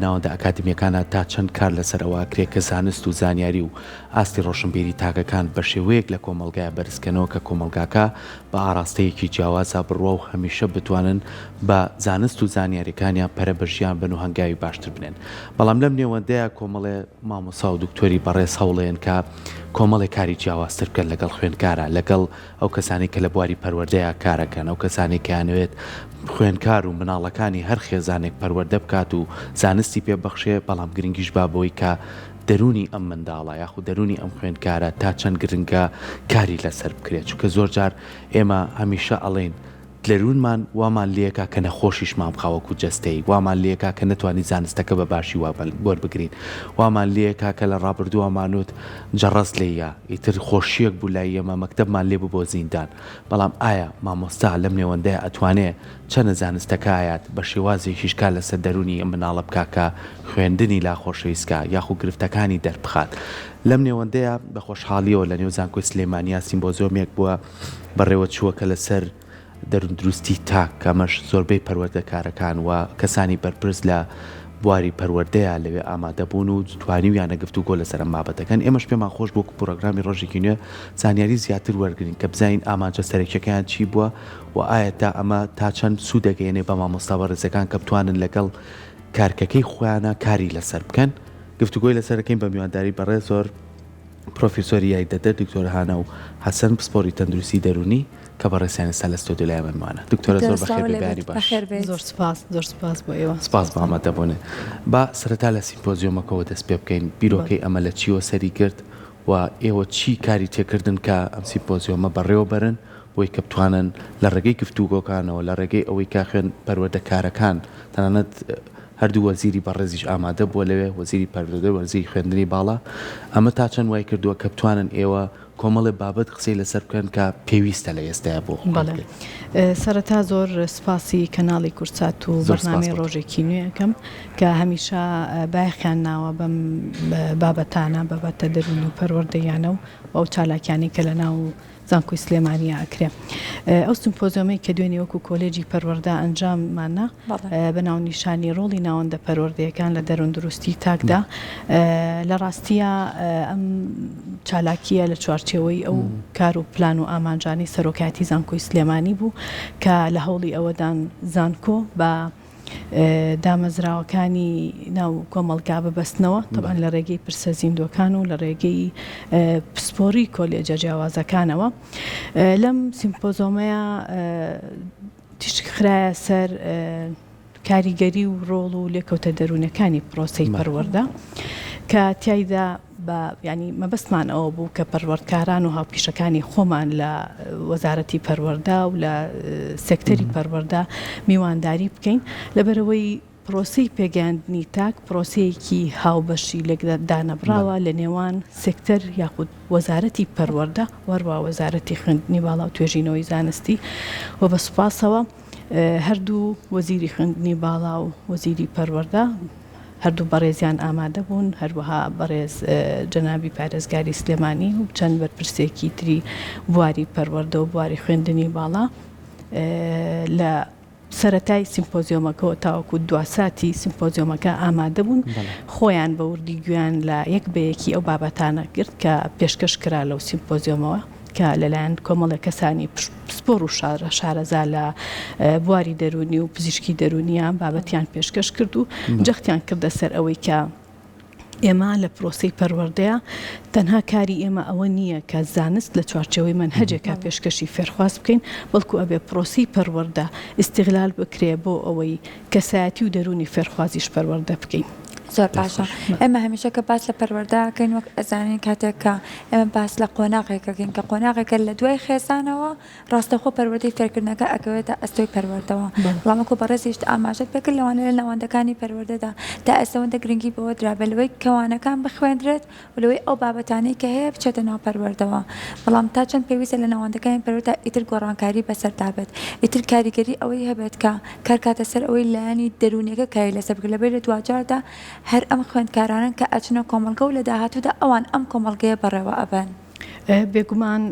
ناوەندە ئەکادیمیەکانا تا چەند کار لەسەر ئەوە ئەکرێ کە زانست و زانیاری و ئاستی ڕۆشنبیری تاکەکان بە شێوەیەک لە کۆمەڵگایا بەرزکەنەوە کە کۆمەڵگاکە بە ئاڕاستەیەکی جیاوازا بڕوا و هەمیشە بتوانن بە زانست و زانیاریەکانیان پەرە بە ژیان بەن و هەنگاوی باشتر بنێن بەڵام لەم نێوەندەیا کۆمەڵێ مامۆسا و دکتۆری بەڕێز هەوڵێن کە کۆمەڵێ کاری جیاوازتر بکەن لەگەڵ خوێندکارا لەگەڵ ئەو کەسانەی کە لە بواری پەروەردەیا کارەکەن، ئەو کەسانەی کە یانەوێت خوێندکار و مناڵەکانی هەر خێزانێک پەروەردە بکات و زانستی پێ بەخشێ، بەڵام گرنگیش با بەوەی کە دەروونی ئەم منداڵە یاخود دەروونی ئەم خوێندکارە تا چەند گرنگە کاری لەسەر بکرێت، چونکە زۆر جار ئێمە هەمیشە ئەڵێین دەروونمان وامان لێکا کە نەخۆشیشمان بخا وەکو جەستەیی، وامان لێکا کە نەتوانین زانستەکە بە باشی وەربگرین، وامان لێکا کە لە ڕابردووا مانوت جەڕەس لێیە، ئیتر خۆشییەک بوو لای ئێمە مەکتەبمان لێ ببووە زیندان. بەڵام ئایا مامۆستا لەم نێوەندەیا ئەتوانێ چەنە زانستەکە ئایات بە شێوازێکیش کار لەسەر دەروونی ئەم مناڵە بکا کە خوێندنی لا خۆشەویست کا یاخو گرفتەکانی دەربخات؟ لەم نێوەندەیا بە خۆشحاڵییەوە لە نێو زانکۆی سلێمانیا سیمبۆزیۆمێک بووە بەڕێوە چووە کە لەسەر دەرووندروستی تاک کە ئەمەش زۆربەی پەروەردەکارەکان و کەسانی بەرپرس لە بواری پەروەردەیا لەوێ ئامادە بوون و توانیویانە گفتوگۆ لەسەر ئەم بابەتە کەن ئێمەش پێمان خۆش بوو وەکو پڕۆگرامی ڕۆژێکی نوێ زانیاری زیاتر وەرگرین کە بزانین ئامانجە سەرەکیەکەیان چی بووە و ئایا تا ئەمە تا چەند سوود دەگەیەنێ بە مامۆستا بەڕێزەکان کە بتوانن لەگەڵ کارکەکەی خۆیانا کاری لەسەر بکەن گفتوگۆی لەسەر دەکەین بە میوانداری بەڕێز زۆر پرۆفیسۆری یاریدەدەر دکتۆر هانا و حەسەن پسپۆری تەندروستی دەروونی کە بەڕێزیان ئێستا لە ستۆدیۆ لای ئێمەمانە. دکتۆرە زۆر بەخێر بێی بەیانی باش. زۆر سوپاس زۆر سوپاس بۆ ئێوە. سوپاس بۆ ئامادەبوونت. با سەرەتا لە سیمپۆزیۆمەکەوە دەست پێ بکەین. بیرۆکەی ئەمە لە چیوە سەری گرت و ئێوە چی کاری تێکردن کە ئەم سیمپۆزیۆمە بەڕێوە بەرن بۆی کە بتوانن لە ڕێگەی گفتوگۆکانەوە لە ڕێگەی ئەوەی کە خوێن پەروەردەکارەکان تەنانەت هەردوو وەزیری بەڕێزیش ئامادە بووە لەوێ، وەزیری پەروەردە و وەزیری خوێندنی باڵا، ئەمە تا چەند وای کردووە کە بتوانن ئێوە کۆمەڵێ بابەت قسەی لەسەر بکەن کە پێویستە لە ئێستایا بۆ بەڵێ خوێندگە؟ سەرەتا زۆر سپاسی کەناڵی کوردسات و زۆر سپاس بەرنامەی بۆ تۆ. ڕۆژێکی نوێ ئەکەم کە هەمیشە بایەخیان ناوە بەم بابەتانە، بابەتە دەروونی و پەروەردەییانە و ئەو چالاکیانەی کە لەناو زانکۆی سلێمانییە ئەکرێ. ئەو سمپۆزیۆمەی کە دوێنێ وەکو کۆلێجی پەروەردە ئەنجاممان نا بە ناونیشانی ڕۆڵی ناوەندە پەروەردەیەکان لە دەرووندروستی تاکدا لە ڕاستییا ئەم چالاکییە لە چوارچێوەی ئەو کار و پلان و ئامانجانەی سەرۆکایەتی زانکۆی سلێمانی بوو کە لە هەوڵی ئەوەدان زانکۆ بە دامەزراوەکانی ناو کۆمەڵگا ببەستنەوە، تەبعەن لە ڕێگەی پرسە زیندووەکان و لە ڕێگەی پسپۆڕی کۆلێجە جیاوازەکانەوە. لەم سیمپۆزۆمەیا تیشک خرایە سەر کاریگەری و ڕۆڵ و لێکەوتە دەروونەکانی پرۆسەی پەروەردە کە تیایدا بە یانی مەبەستمان ئەوە بوو کە پەروەردکاران و هاوپیشەکانی خۆمان لە وەزارەتی پەروەردە و لە سێکتەری پەروەردە میوانداری بکەین لەبەرئەوەی پرۆسەی پێگەیاندنی تاک پرۆسەیەکی هاوبەشی لێکدانەبڕاوە لە نێوان سێکتەر یاخود وەزارەتی پەروەردە و هەروەها وەزارەتی خوێندنی باڵا و توێژینەوەی زانستی و بە سوپاسەوە هەردوو وەزیری خوێندنی باڵا و وەزیری پەروەردە هەردوو بەڕێزیان ئامادە بوون، هەروەها بەڕێز جەنابی پارێزگاری سلێمانی و چەند بەرپرسێکی تری بواری پەروەردە و بواری خوێندنی باڵا لە سەرەتای سیمپۆزیۆمەکەوە تاوەکو دواساتی سیمپۆزیۆمەکە ئامادە بوون، خۆیان بە وردی گوێیان لە یەک بە یەکی ئەو بابەتانە گرت کە پێشکەش کرا لەو سیمپۆزیۆمەوە. کە لەلایەن کۆمەڵێک کەسانی پسپۆڕ و شارەزا لە بواری دەروونی و پزیشکی دەروونییان بابەتیان پێشکەش کرد و جەختیان کردە سەر ئەوەی کە ئێمە لە پرۆسەی پەروەردەیە تەنها کاری ئێمە ئەوە نییە کە زانست لە چوارچێوەی مەنهەجێکا پێشکەشی فێرخواز بکەین بەڵکو ئەبێ پرۆسەی پەروەردە ئیستیغلال بکرێ بۆ ئەوەی کەسایەتی و دەروونی فێرخوازیش پەروەردە بکەین. زۆر باشە ئێمە هەمیشە کە باس لە پەروەردە ئەکەین وەک ئەزانین کاتێک کە ئێمە باس لە قۆناغێک ئەکەین کە قۆناغێکە لە دوای خێزانەوە ڕاستەوخۆ پەروەردەی فێرکردنەکە ئەکەوێتە ئەستۆی پەروەردەوە بەڵام وەکو بەڕێزیشت ئاماژەت پێکرد لەوانەیە لە ناوەندەکانی پەروەردەدا تا ئێستا ئەوەندە گرنگی بەوە درابێت لەوەی کەوانەکان بخوێندرێت و لەوەی ئەو بابەتانەی کە هەیە بچێتە ناو پەروەردەوە، بەڵام تا چەند پێویستە لە ناوەندەکانی پەروەردە ئیتر گۆڕانکاری بەسەردا بێت، ئیتر کاریگەری ئەوەی هەبێت کە کار کاتە سەر ئەوەی لایەنی دەروونیەکە کاری لەسەر بکرێت، لەبەر لە دواجاردا هەر ئەم خوێندکارانەن کە ئەچنە کۆمەڵگە و لە داهاتوودا ئەوان ئەم کۆمەڵگەیە بەڕێوە ئەبەن. بێگومان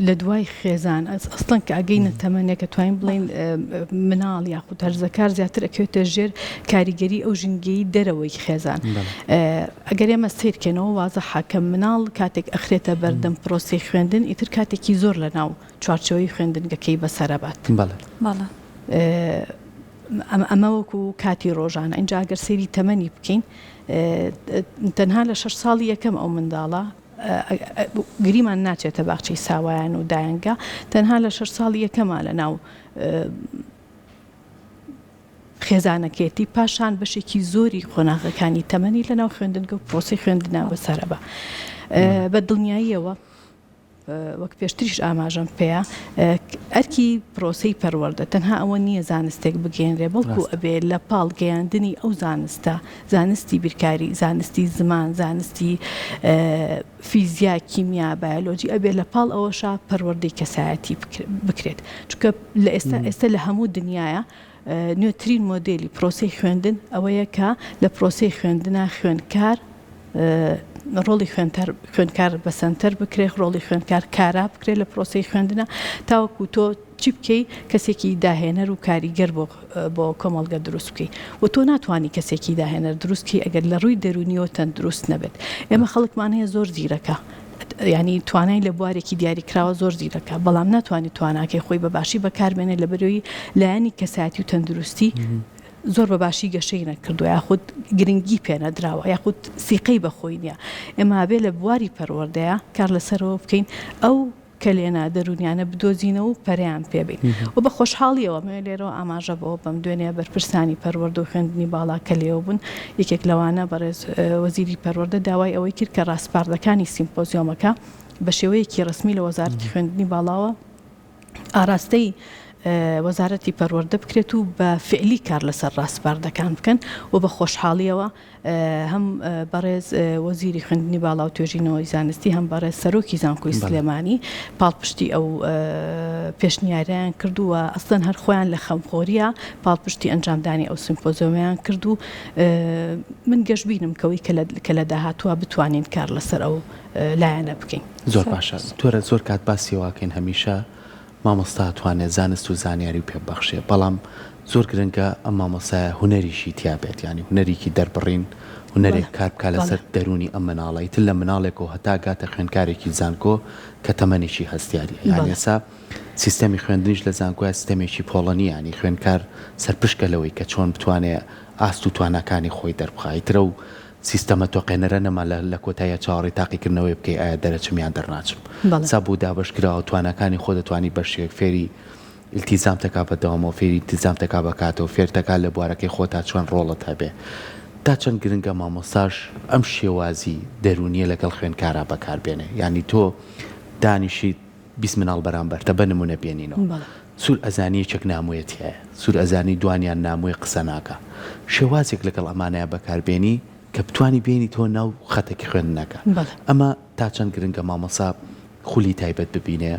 لە دوای خێزان ئەسڵەن کە ئەگەینە تەمەنێک کە توانین بڵێین مناڵ یاخود هەرزەکار زیاتر ئەکەوێتە ژێر کاریگەری ئەو ژینگەی دەرەوەی خێزان. ئەگەر ئێمە سەیرکەینەوە وازحە کە مناڵ کاتێک ئەخرێتە بەردەم پرۆسەی خوێندن ئیتر کاتێکی زۆر لە ناو چوارچێوەی خوێندنگەکەی بەسەرەبات. بەڵێ. ئەمە وەکو کاتی ڕۆژانە ئینجا گەر سەیری تەمەنی بکەین تەنها لە شەش ساڵی یەکەم ئەو منداڵە گریمان ناچێتە باخچەی ساوایان و دایەنگە تەنها لە شەش ساڵی یەکەما لە ناو خێزانەکەیەتی پاشان بەشێکی زۆری قۆناغەکانی تەمەنی لە ناو خوێندنگە و پرۆسی خوێندنا بەسەرە بە بە دڵنیاییەوە وەک پێشتریش ئاماژەم پێیا ئەرکی پرۆسەی پەروەردە تەنها ئەوە نییە زانستێک بگەیەنرێ بەڵکو ئەبێ لە پاڵ گەیاندنی ئەو زانستە، زانستی بیرکاری، زانستی زمان، زانستی فیزیا، کیمیا، بایۆلۆجی ئەبێ لە پاڵ ئەوەشا پەروەردەی کەسایەتی بکرێت. چونکە لە ئێستا ئێستا لە هەموو دنیایا نوێترین مۆدێلی پرۆسەی خوێندن ئەوەیە کە لە پرۆسەی خوێندنا خوێندکار ڕۆڵی خوێندکار بە سەنتەر بکرێت، ڕۆڵی خوێندکار کارا بکرێت لە پرۆسەی خوێندنا تاوەکو تۆ چی بکەی کەسێکی داهێنەر و کاریگەر بۆ بۆ کۆمەڵگە دروست بکەی و تۆ ناتوانی کەسێکی داهێنەر دروست بکەی ئەگەر لە ڕووی دەروونیەوە تەندروست نەبێت. ئێمە خەڵکمان هەیە زۆر زیرەکە یانی توانای لە بوارێکی دیاریکراوە زۆر زیرەکە بەڵام ناتوانێت تواناکەی خۆی بە باشی بەکاربێنێت لەبەرەوەی لایەنی کەسایەتی و تەندروستی زۆر بە باشی گەشەی نەکردووە یاخود گرنگی پێنەدراوە یاخود سیقەی بەخۆی نییە ئێمە ئەبێ لە بواری پەروەردەیە کار لەسەرەوە بکەین ئەو کەلێنە دەروونیانە بدۆزینەوە و پەرەیان پێ بەین و بە خۆشحاڵییەوە ئەمەوێ لێرەوە ئاماژە بەوە بەم، دوێنێ بەرپرسانی پەروەردە و خوێندنی باڵا کە لێوە بوون، یەکێک لەوانە بەڕێز وەزیری پەروەردە داوای ئەوەی کرد کە ڕاسپاردەکانی سیمپۆزیۆمەکە بە شێوەیەکی ڕەسمی لە وەزارەتی خوێندنی باڵاوە ئاراستەی وەزارەتی پەروەردە بکرێت و بە فیعلی کار لەسەر ڕاسپاردەکان بکەن و بە خۆشحاڵییەوە هەم بەڕێز وەزیری خوێندنی باڵا و توێژینەوەی زانستی هەم بەڕێز سەرۆکی زانکۆی سلێمانی پاڵپشتی ئەو پێشنیارەیان کرد و ئەسڵەن هەر خۆیان لە خەمخۆریە پاڵپشتی ئەنجامدانی ئەو سیمپۆزیۆمەیان کرد و من گەشبینم کەوەی کە لە داهاتووە بتوانین کار لەسەر ئەو لایەنە بکەین. زۆر باشە دکتۆرە زۆر کات باسی واکەین هەمیشە مامۆستا ئەتوانێ زانست و زانیاری پێ ببەخشێ بەڵام زۆر گرنگە ئەم مامۆستایە هونەریشی تیا بێت یانی هونەریکی دەربڕین هونەرێک کار بکا لەسەر دەروونی ئەم مناڵە ئیتر لە مناڵێکەوە هەتا گاتە خوێندکارێکی زانکۆ کە تەمەنێکی هەستیاریە یانی ئێستا سیستەمی خوێندنیش لە زانکۆیا سیستەمێکی پۆڵەنیە یانی خوێندکار سەرپشکە لەوەی کە چۆن بتوانێ ئاست و تواناکانی خۆی دەربخا ئیتر ئەو سیستەمە تۆقێنەرە نەما لە لە کۆتاییا چاوەڕێی تاقیکردنەوەی بکەی ئایا دەرەچم یان دەرناچم. بەڵێ. سا بوو دابەش کراوە تواناکانی خۆ دەتوانی بەشێک فێری ئیلتیزام تەکا بە دەوامەوە فێری ئیلتیزام تەکا بە کاتەوە فێر تەکا لە بوارەکەی خۆتا چۆن ڕۆڵت هەبێ تا چەند گرنگە مامۆستاش ئەم شێوازی دەروونیە لەگەڵ خوێندکارا بەکار بێنێ یانی تۆ دانیشیت 20 مناڵ بەرامبەرتە بە نمونە بێنینەوە بەڵێ. سور ئەزانی یەکێک نامۆیە تیایە سور ئەزانی دوانیان نامۆیە قسە ناکا شێوازێک لەگەڵ ئەمانەیا بەکار بێنی کە بتوانی بێنیتەوە ناو خەتەکی خوێندنەکە بەڵێ. ئەمە تا چەند گرنگە مامۆسا خولی تایبەت ببینێ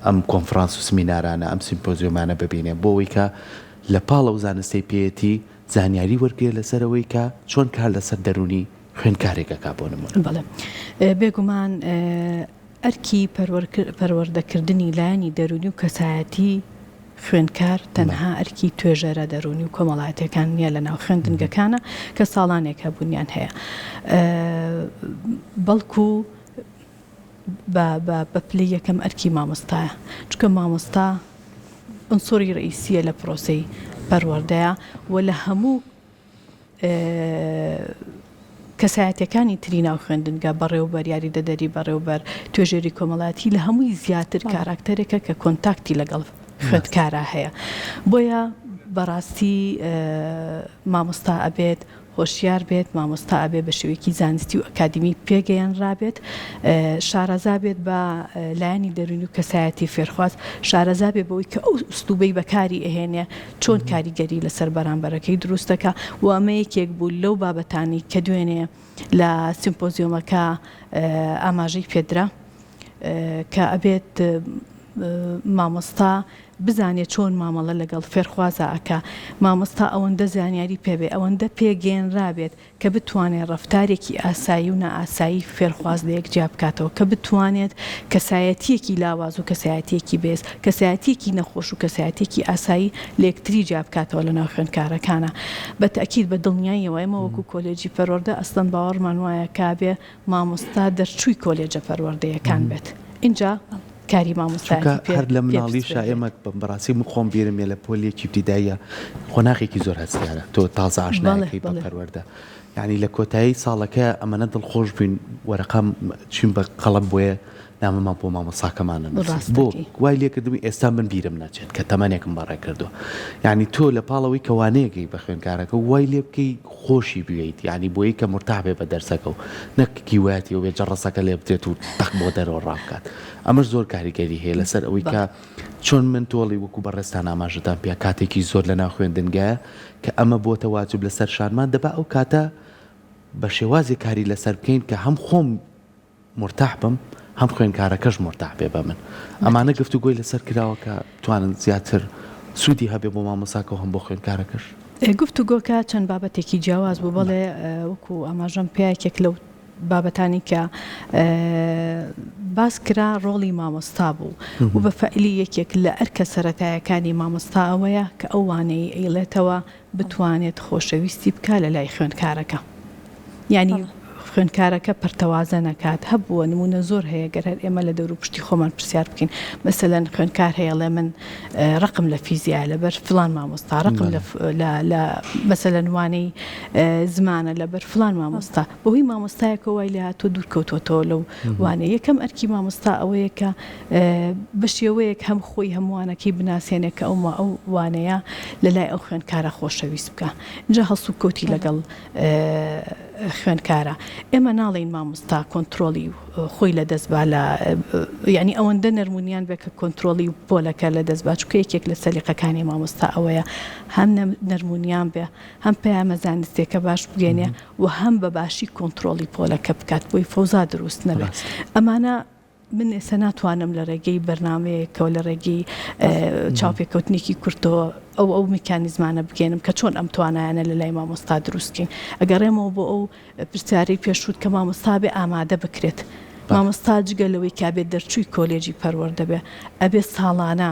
ئەم کۆنفرانس و سمینارانە ئەم سیمپۆزیۆمانە ببینێ بۆ ئەوەی کە لە پاڵ ئەو زانستەی پێیەتی زانیاری وەرگرێ لەسەر ئەوەی کە چۆن کار لەسەر دەروونی خوێندکارێک ئەکا بۆ نمونە. بەڵێ بێگومان ئەرکی پەروەردەکردنی لایەنی دەروونی و کەسایەتی خوێندکار تەنها ئەرکی توێژەرە دەروونی و کۆمەڵایەتیەکان نییە لە ناو خوێندنگەکانە کە ساڵانێک هەبوونیان هەیە بەڵکو بە پلەی یەکەم ئەرکی مامۆستایە چونکە مامۆستا عنصری رئیسیە لە پرۆسەی پەروەردەیە و لە هەموو کەسایەتیەکانی تری ناو خوێندنگە، بەڕێوبەر، یاریدەدەری بەڕێوبەر، توێژەری کۆمەڵایەتی لە هەمووی زیاتر کاراکتەرێکە کە کۆنتاکتی لەگەڵ خوێندکارا هەیە. بۆیە بەڕاستی مامۆستا ئەبێت هۆشیار بێت، مامۆستا ئەبێ بە شێوەیەکی زانستی و ئەکادیمی پێگەیەنرابێت، شارەزا بێت بە لایەنی دەروونی و کەسایەتی فێرخواز، شارەزا بێت بەوەی کە ئەو ئوسلوبەی بەکاری ئەهێنێ چۆن کاریگەری لەسەر بەرامبەرەکەی دروست دەکا و ئەمە یەکێک بوو لەو بابەتانەی کە دوێنێ لە سیمپۆزیۆمەکە ئاماژەی پێدرا کە ئەبێت مامۆستا. بزانێ چۆن مامەڵە لەگەڵ فێرخوازا ئەکا، مامۆستا ئەوەندە زانیاری پێ بێ، ئەوەندە پێگەیەنرابێت کە بتوانێت ڕەفتارێکی ئاسایی و نائاسایی فێرخواز لەیەک جیا بکاتەوە، کە بتوانێت کەسایەتییەکی لاواز و کەسایەتییەکی بەهێز، کەسایەتییەکی نەخۆش و کەسایەتییەکی ئاسایی لەیەکتری جیا بکاتەوە لەناو خوێندکارەکانا. بە تەئکید بە دڵنیاییەوە ئێمە وەکو کۆلێجی پەروەردە ئەسڵەن باوەڕمان وایە کە ئەبێ مامۆستا دەرچووی کۆلێجە پەروەردەیەکان بێت ئینجا کاری چونکە مامۆستایەتی پێ هەر لە پێ مناڵیشا بسپێردرێت. ئێمە بەڕاستی من خۆم بیرم یە لە پۆلێکی ئیبتیداییە قۆناغێکی زۆر هەستیارە تۆ تازە بەڵێ ئاشنایەکەی بە بەڵێ. پەروەردە یانی لە کۆتایی ساڵەکە ئەمەنە دڵخۆش بووین وەرەقە چوین بە قەڵەم بۆیە نامەمان بۆ مامۆستاکەمان ئەنووسی بۆ ڕاستەکەی. وای لێکردبووین ئێستا من بیرم نەچێت کە تەمەنێکم بەڕێ کردووە یانی تۆ لە پاڵەوەی کە وانەیەکەی بە خوێندکارەکە وای لێ بکەی خۆشی بوێیت یانی بۆیە کە مورتاح بێ بە دەرسەکە و نەک هیوایەتی ئەو بێ جەڕەسەکە لێ بدرێت و تەق بۆ دەرەوە ڕابکات ئەمەش زۆر کاریگەری هەیە لەسەر ئەوەی کە چۆن من تۆڵی وەکو بەڕێزتان ئاماژەتان پێ کاتێکی زۆر لەناو خوێندنگایە کە ئەمە بۆتە واجب لەسەر شانمان دەبا ئەو کاتە بە شێوازێک کاری لەسەر بکەین کە هەم خۆم مورتاح بم هەم خوێندکارەکەش مورتاح بێ بە من ئەمانە گفتوگۆی لەسەر کراوە کە بتوانن زیاتر سوودی هەبێ بۆ مامۆساکە و هەم بۆ خوێندکارەکەش. گفتوگۆکە چەند بابەتێکی جیاواز بوو، بەڵێ وەکو ئاماژەم پێ یەکێک لەو بابەتانی کە باس کرا ڕۆڵی مامۆستا بوو و بە فەعلی یەکێک لە ئەرکە سەرەتایەکانی مامۆستا ئەوەیە کە ئەو وانەی ئەیڵێتەوە بتوانێت خۆشەویستی بکا لە لای خوێندکارەکە یانی خوێندکارەکە پەرتەوازە نەکات هەبووە نمونە زۆر هەیە گەر هەر ئێمە لە دەورو پشتی خۆمان پرسیار بکەین مەسەلەن خوێندکار هەیە ڵێ من ڕقم لە فیزیا لەبەر فلان مامۆستا ڕقم لە لە مەسەلەن وانەی زمانە لەبەر فلان مامۆستا بەهۆی مامۆستایەکەوە وای لێ هاتووە دوور کەوتووەتەوە لەو وانەیە. یەکەم ئەرکی مامۆستا ئەوەیە کە بە شێوەیەک هەم خۆی هەم وانەکەی بناسێنێ کە ئەو ئەو وانەیە لە لای ئەو خوێندکارە خۆشەویست بکا. ئینجا هەڵسوکەوتی لەگەڵ خوێندکارە. ئێمە ناڵێین مامۆستا کۆنترۆڵی خۆی لە دەست با لە یانی ئەوەندە نەرمونیان بێ کە کۆنترۆڵی پۆلەکە لە دەست با چونکە یەکێک لە سەلیقەکانی مامۆستا ئەوەیە هەم نەرمونیان بێ هەم پەیامە زانستیەکە باش بگەینێ و هەم بە باشی کۆنتڕۆڵی پۆلەکە بکات بۆی فەوزا دروست نەبێت ئەمانە من ئێستا ناتوانم لە ڕێگەی بەرنامەیەکەوە لە ڕێگەی چاوپێکەوتنێکی کورتەوە ئەو ئەو میکانیزمانە بگەێنم کە چۆن ئەم توانایانە لە لای مامۆستا دروستکەین ئەگەڕێمەوە بۆ ئەو پرسیارەی پێشووت کە مامۆستا بێ ئامادە بکرێت مامۆستا جگە لەوەی کابێت دەرچووی کۆلێجی پەروەردە بێ ئەبێ ساڵانە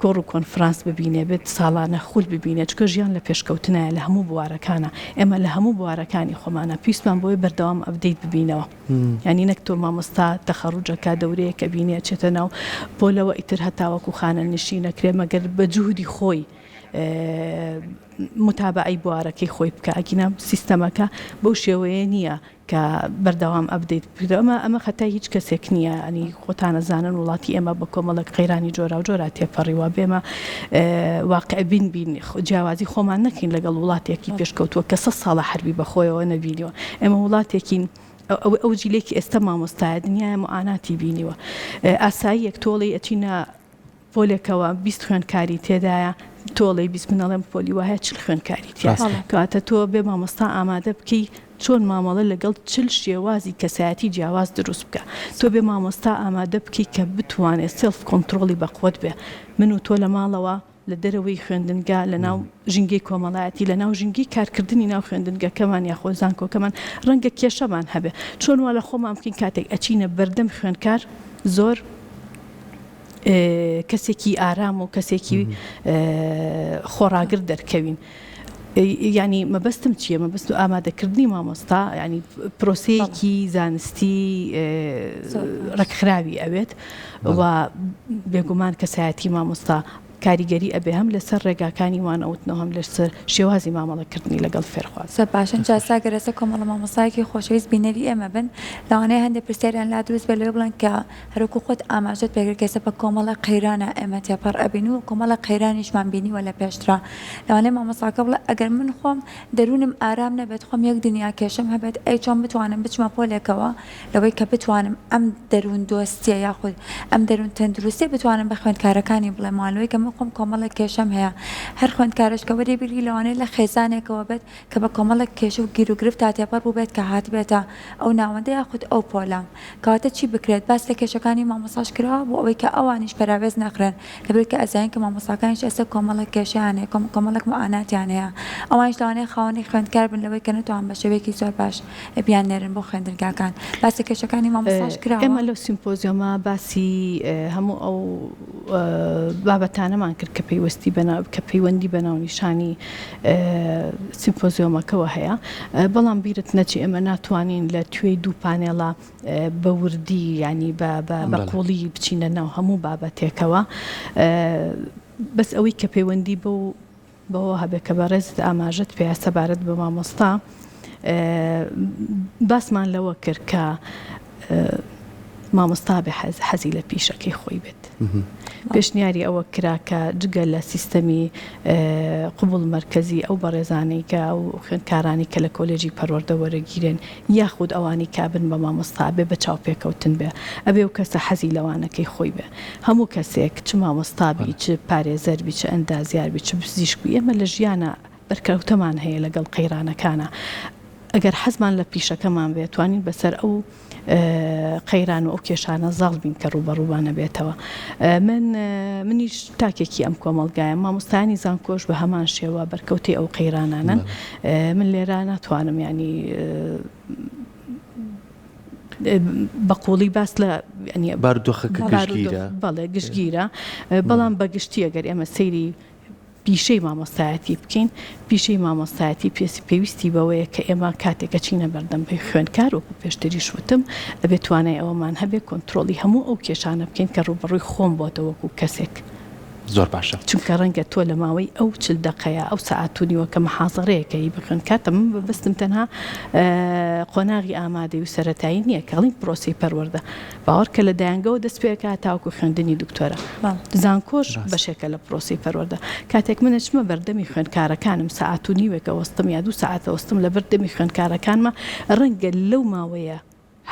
کۆڕ و کۆنفرانس ببینێ بێت ساڵانە خول ببینێ چونکە ژیان لە پێشکەوتنایە لە هەموو بوارەکانا ئێمە لە هەموو بوارەکانی خۆمانا پێویستمان بەوەیە بەردەوام update ببینەوە یانی نەک تۆ مامۆستا تەخەڕوجەکە دەورەیەک ئەبینێ ئەچێتە ناو پۆلەوە ئیتر هەتاوەکو خانەنشین ئەکرێ مەگەر بە جوهدی خۆی متابەعەی بوارەکەی خۆی بکا ئەگینا سیستەمەکە بەو شێوەیە نییە کە بەردەوام update بکرێتەوە ئەمە ئەمە خەتای هیچ کەسێک نییە ینی خۆتان ئەزانن وڵاتی ئێمە بە کۆمەڵێک قەیرانی جۆراوجۆرا تێپەڕیوە بێمە واقع بین بین جیاوازی خۆمان نەکەین لەگەڵ وڵاتێکی پێشکەوتووە کە سە ساڵە حربی بەخۆیەوە نەبینیوە ئێمە وڵاتێکین ئەو ئەو جیلێکی ئێستا مامۆستایە دنیای معاناتی بینیوە ئاساییەک تۆڵی ئەچینە پۆلێکەوە 20 خوێندکاری تێدایە تۆ ئەڵێی 20 من ئەڵێم پۆلی وایە 40 خوێندکاری تیا ڕاستە. کەواتە تۆ بێ مامۆستا ئامادە بکەی چۆن مامەڵە لەگەڵ 40 شێوازی کەسایەتی جیاواز دروست بکە تۆ بێ مامۆستا ئامادە بکەی کە بتوانێت self control ی بەقوەت بێ من و تۆ لە ماڵەوە لە دەرەوەی خوێندنگا لە ناو ژینگەی کۆمەڵایەتی لە ناو ژینگەی کارکردنی ناو خوێندنگەکەمان یاخۆ زانکۆکەمان ڕەنگە کێشەمان هەبێ چۆن وا لە خۆمان بکەین کاتێک ئەچینە بەردەم خوێندکار زۆر کەسێکی ئارام و کەسێکی خۆڕاگر دەرکەوین. ینی مەبەستم چییە مەبەست و ئامادەکردنی مامۆستا ینی پرۆسەیەکی زانستی ڕێکخراوی ئەوێت و بێگومان کەسایەتی مامۆستا کاریگەری ئەبێ هەم لەسەر ڕێگاکانی وانەوتنەوە هەم لەسەر شێوازی مامەڵەکردنی لەگەڵ فێرخواز. زۆر باشە جا سا گەر ئێستا کۆمەڵە مامۆستایەکی خۆشەویست بینەری ئێمە بن لەوانەیە هەندێک پرسیاریان لا دروست بێت لەوەی بڵێن کە هەروەکو خۆت ئاماژەت پێکرد کە ئێستا بە کۆمەڵە قەیرانە ئێمە تێپەڕ ئەبین و کۆمەڵە قەیرانیشمان بینیوە لە پێشترا لەوانەیە مامۆستاکە بڵێ ئەگەر من خۆم دەروونم ئارام نەبێت خۆم یەک دنیا کێشەم هەبێت ئەی چۆن بتوانم بچمە پۆلێکەوە لەوەی کە بتوانم ئەم دەروون دۆستیە یاخود ئەم دەروون تەندروستیە بتوانم بە خوێندکارەکانی بڵێم وانەوەی کە من. من خۆم کۆمەڵێک کێشەم هەیە هەر خوێندکارێش کە وەری بگری لەوانەیە لە خێزانێکەوە بێت کە بە کۆمەڵێک کێشە و گیروگرفتا تێپەڕ بووبێت کە هاتبێتە ئەو ناوەندە یاخود ئەو پۆلە. کەواتە چی بکرێت؟ باس لە کێشەکانی مامۆستاش کراوە بۆ ئەوەی کە ئەوانیش پەراوێز نەخرێن لەبەرئەوەی کە ئەزانین کە مامۆستاکانیش ئێستا کۆمەڵێک کێشەیان هەیە کۆمەڵێک موعاناتیان هەیە ئەوانیش لەوانەیە خاوەنی خوێندکار بن لەوەی کە نەتوان بە شێوەیەکی زۆر باش بیاننێرن بۆ خوێندنگاکان. باس لە کێشەکانی مامۆستاش کراوە؟ ئێمە لەو سیمپۆزیۆمە باسی هەموو ئەو بابەتانەمان کرد کە پەیوەستی بە کە پەیوەندی بە ناونیشانی سیمپۆزیۆمەکەوە هەیە، بەڵام بیرت نەچێ ئێمە ناتوانین لە توێی دوو پانێڵە بە وردی یانی بە بە قووڵی بچینە ناو هەموو بابەتێکەوە بەس ئەوەی کە پەیوەندی بەو بەوە هەبێ کە بەڕێزت ئاماژەت پێیا سەبارەت بە مامۆستا باسمان لەوە کرد کە مامۆستا بێ حەزی لە پیشەکەی خۆی بێت. پێشنیاری ئەوە کرا کە جگە لە سیستەمی قبوڵ مەرکەزی ئەو بەڕێزانەی کە ئەو خوێندکارانی کە لە کۆلێجی پەروەردە وەرەگیرێن یاخود ئەوانەی کە ئەبن بە مامۆستا ئەبێ بە چاوپێکەوتن بێ ئەبێ ئەو کەسە حەزی لە وانەکەی خۆی بێ هەموو کەسێک چ مامۆستا بی چ پارێزەر بی چ ئەندازیار بی چ پزیشک بی ئێمە لە ژیانا بەرکەوتەمان هەیە لەگەڵ قەیرانەکانا ئەگەر حەزمان لە پیشەکەمان بێ توانین بەسەر ئەو قەیران و ئەو کێشانە زاڵ بین کە ڕووبەڕوومان ئەبێتەوە. من منیش تاکێکی ئەم کۆمەڵگایەم، مامۆستایانی زانکۆش بە هەمان شێوە بەرکەوتەی ئەو قەیرانانەن. من لێرە ناتوانم یانی بە قووڵی باس لە یانی بارودۆخەکە گشتگیرە. بەڵێ گشتگیرە، بەڵام بە گشتی ئەگەر ئێمە سەیری پیشەی مامۆستایەتی بکەین، پیشەی مامۆستایەتی پێویستی بەوەیە کە ئێمە کاتێک ئەچینە بەردەم خوێندکار وەکو پێشتریش وتم ئەبێ توانای ئەوەمان هەبێ کۆنترۆڵی هەموو ئەو کێشانە بکەین کە ڕووبەڕووی خۆم بۆتەوە وەکو کەسێک. زۆر باشە. چونکە ڕەنگە تۆ لە ماوەی ئەو 40 دەقەیە ئەو سەعات و نیوە کە محازەرەیەکە ی بە خوێندکار تە من مەبەستم تەنها قۆناغی ئامادەی و سەرەتایی نییە کە ئەڵێین پرۆسەی پەروەردە باوەڕکە لە دایەنگەوە دەست پێکا تاوەکو خوێندنی دکتۆرا. زانکۆش بەشێکە لە پرۆسەی پەروەردە. کاتێک من ئەچمە بەردەمی خوێندکارەکانم سەعات و نیوێک ئەوەستم یا دوو سەعات ئەوەستم لەبەر دەمی خوێندکارەکانما ڕەنگە لەو ماوەیە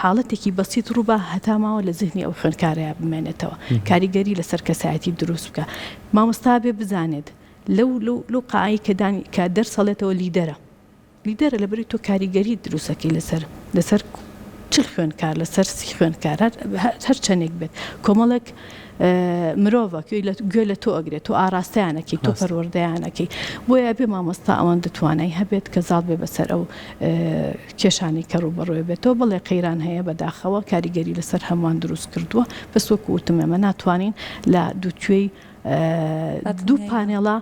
حاڵەتێکی بەسیت ڕووبا هەتا ماوە لە زهنی ئەو خوێندکارەیا بمێنێتەوە کاریگەری لەسەر کەسایەتی دروست بکا. مامۆستا بێ بزانێت لەو لەو قاعەی کە دانی کە دەرس ئەڵێتەوە لیدەرە. لیدەرە لەبەرئەوەی تۆ کاریگەریت دروست ئەکەی لەسەر لەسەر 40 خوێندکار لەسەر 30 خوێندکار هەر هەر چەندێک بێت کۆمەڵێک مرۆڤە گوێی لە گوێ لە تۆ ئەگرێت تۆ ئاراستەیان ئەکەی تۆ پەروەردەیان ئەکەی بۆیە ئەبێ مامۆستا ئەوەندە توانای هەبێت کە زاڵ بێ بەسەر ئەو کێشانەی کە ڕووبەڕووی بێتەوە بەڵێ قەیران هەیە بەداخەوە کاریگەری لەسەر هەمووان دروست کردووە بەس وەکو وتم ئێمە ناتوانین لە دووتوێی دوو پانێڵە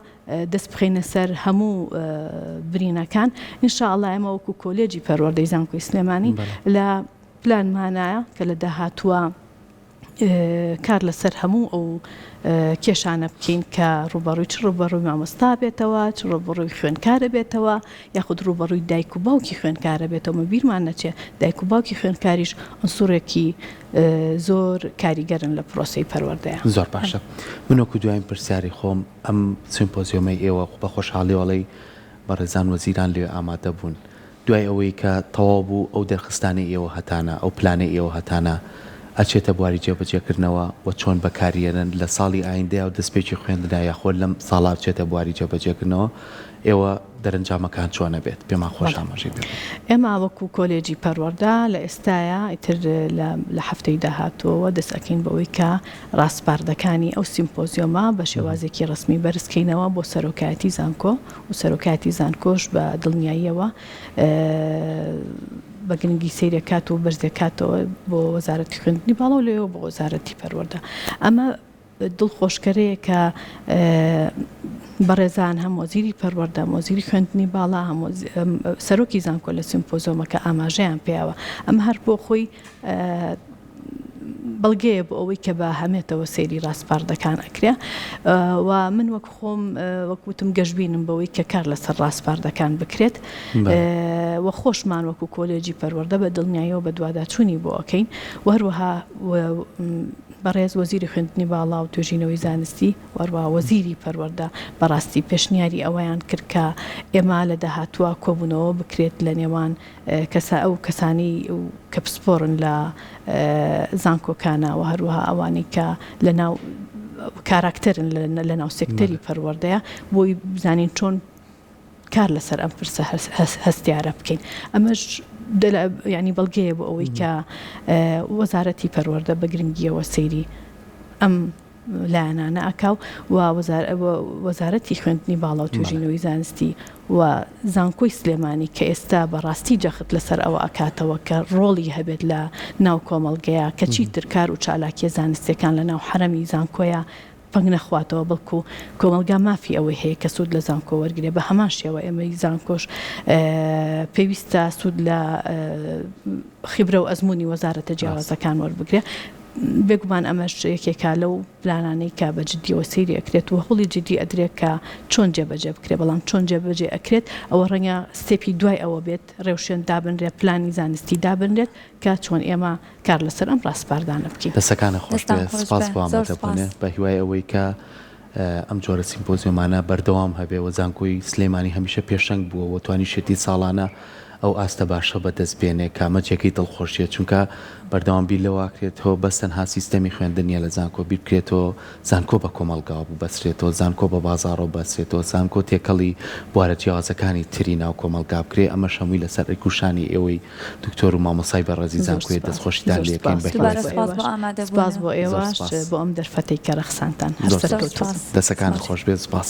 دەست بخەینە سەر هەموو برینەکان ان شاء اللە ئێمە وەکو کۆلێجی پەروەردەی زانکۆی سلێمانی لە پلانمانایە کە لە داهاتووە کار لەسەر هەموو ئەو کێشانە بکەین کە ڕوبەڕووی چ ڕوبەڕووی مامۆستا بێتەوە چ ڕوبەڕووی خوێندکارە بێتەوە یاخود ڕوبەڕووی دایک و باوکی خوێندکارە بێتەوە مە بیرمان نەچێ دایک و باوکی خوێندکاریش عنسوڕێکی زۆر کاریگەرن لە پرۆسەی پەروەردەیە. زۆر باشە من وەکو دوایین پرسیاری خۆم ئەم سیمپۆزیۆمەی ئێوە بە خۆشحاڵیەوە ئەڵێی بەڕێزان وەزیران لەوێ ئامادە بوون دوای ئەوەی کە تەواو بوو ئەو دەرخستانەی ئێوە هەتانە ئەو پلانەی ئێوە هەتانە ئەچێتە بواری جێبەجێکردنەوە و چۆن بەکاریەنن لە ساڵی ئایندەیا و دەستپێکی خوێندنا یاخۆ لەم ساڵا بچێتە بواری جێبەجێکردنەوە ئێوە دەرەنجامەکان چۆن ئەبێت پێمان خۆشە ئاماژەی پێ بکەن. ئێمە وەکو کۆلێجی پەروەردە لە ئێستایا ئیتر لە هەفتەی داهاتووەوە دەست ئەکەین بەوەی کە ڕاسپاردەکانی ئەو سیمپۆزیۆمە بە شێوازێکی ڕەسمی بەرز کەینەوە بۆ سەرۆکایەتی زانکۆ و سەرۆکایەتی زانکۆش بە دڵنیاییەوە بە گرنگی سەیرەکات و بەرزەکاتەوە بۆ وەزارەتی خوێندنی باڵا و لەوێوە بۆ وەزارەتی پەروەردە ئەمە دڵخۆشکەرەیە کە بەڕێزان هەم وەزیری پەروەردە، هەم وەزیری خوێندنی باڵا، هەم سەرۆکی زانکۆ لە سیمپۆزۆمەکە ئاماژەیان پێیاوە. ئەمە هەر بۆ خۆی بەڵگەیە بۆ ئەوەی کە بە هەمێتەوە سەیری ڕاسپاردەکان ئەکرێ و من وەک خۆم وەک وتم گەشبینم بەوەی کە کار لەسەر ڕاسپاردەکان بکرێت و خۆشمان وەکو کۆلێجی پەروەردە بە دڵنیاییەوە بەدواداچوونی بۆ ئەکەین و هەروەها بەڕێز وەزیری خوێندنی باڵا و توێژینەوەی زانستی و هەروەها وەزیری پەروەردە بەڕاستی پێشنیاری ئەوەیان کرد کە ئێمە لە داهاتووە کۆبوونەوە بکرێت لە نێوان کەسە ئەو کەسانەی کە پسپۆڕن لە زانکۆکانە و هەروەها ئەوانەی کە لە ناو. کاراکتەرن لە ناو سێکتەری پەروەردەیە بۆی بزانین چۆن کار لەسەر ئەم پرسە هەستیارە بکەین ئەمەش ینی بەڵگەیە بۆ ئەوەی کە وەزارەتی پەروەردە بە گرنگیەوە سەیری ئەم لایەنانە ئەکا و وەزارەتی خوێندنی باڵا و توێژینەوەی زانستی و زانکۆی سلێمانی کە ئێستا بە ڕاستی جەخت لەسەر ئەوە ئەکاتەوە کە ڕۆڵی هەبێت لە ناو کۆمەڵگەیا کە چیتر کار و چالاکیە زانستیەکان لە ناو حەرەمی زانکۆیا پەنگ نەخواتەوە بەڵکو کۆمەڵگا مافی ئەوەی هەیە کە سوود لە زانکۆ وەرگرێ بە هەمان شێوە ئێمەی زانکۆش پێویستە سوود لە خیبرە و ئەزموونی وەزارەتە جیاوازەکان وەربگرێ. بێگومان ئەمەش یەکێکە لەو پلانانەی کە بە جدیەوە سەیری ئەکرێت و هەوڵی جدی ئەدرێت کە چۆن جێبەجێ بکرێت، بەڵام چۆن جێبەجێ ئەکرێت ئەوە ڕەنگە step ی دوای ئەوە بێت ڕێوشوێن دابنرێت، پلانی زانستی دابنرێت کە چۆن ئێمە کار لەسەر ئەم ڕاسپاردانە بکەین. دەستەکانت خۆش دەستان بێت خۆش سپاس بێ بۆ زۆر ئامادەبوونت سپاس. بە هیوای ئەوەی کە ئەم جۆرە سیمپۆزیۆمانە بەردەوام هەبێ و زانکۆی سلێمانی هەمیشە پێشەنگ بووە و توانیشیەتی ساڵانە ئەو ئاستە باشە بەدەست بێنێ کە ئەمە جێگەی دڵخۆشیە چونکە بەردەوام بیر لەوەکرێتەوە بەس تەنها سیستەمی خوێندن نیە لە زانکۆ بیر بکرێتەوە زانکۆ بە کۆمەڵگاوە ببەسترێتەوە زانکۆ بە بازاڕەوە ببەسترێتەوە زانکۆ تێکەڵی بوارە جیاوازەکانی تری ناو کۆمەڵگا بکرێ ئەمەش هەمووی لەسەر ئەرک و شانی ئێوەی دکتۆر و مامۆستای بەڕێزی زۆر زانکۆیە سپاس دەستخۆشیتان زۆر لێ ئەکەین سپاس بە دووبارە هیوای سپاس بۆ سەر سپاس بۆ ئێوەش ئامادەبوونت. سپاس بۆ زۆر ئێوەش سپاس بۆ ئەم دەرفەتەی کە ڕەخسانتان هەر زۆر زۆر سپاس سەرکەوتوو سپاس بن. دەسەکانت سپاس. خۆش بێت سپاس.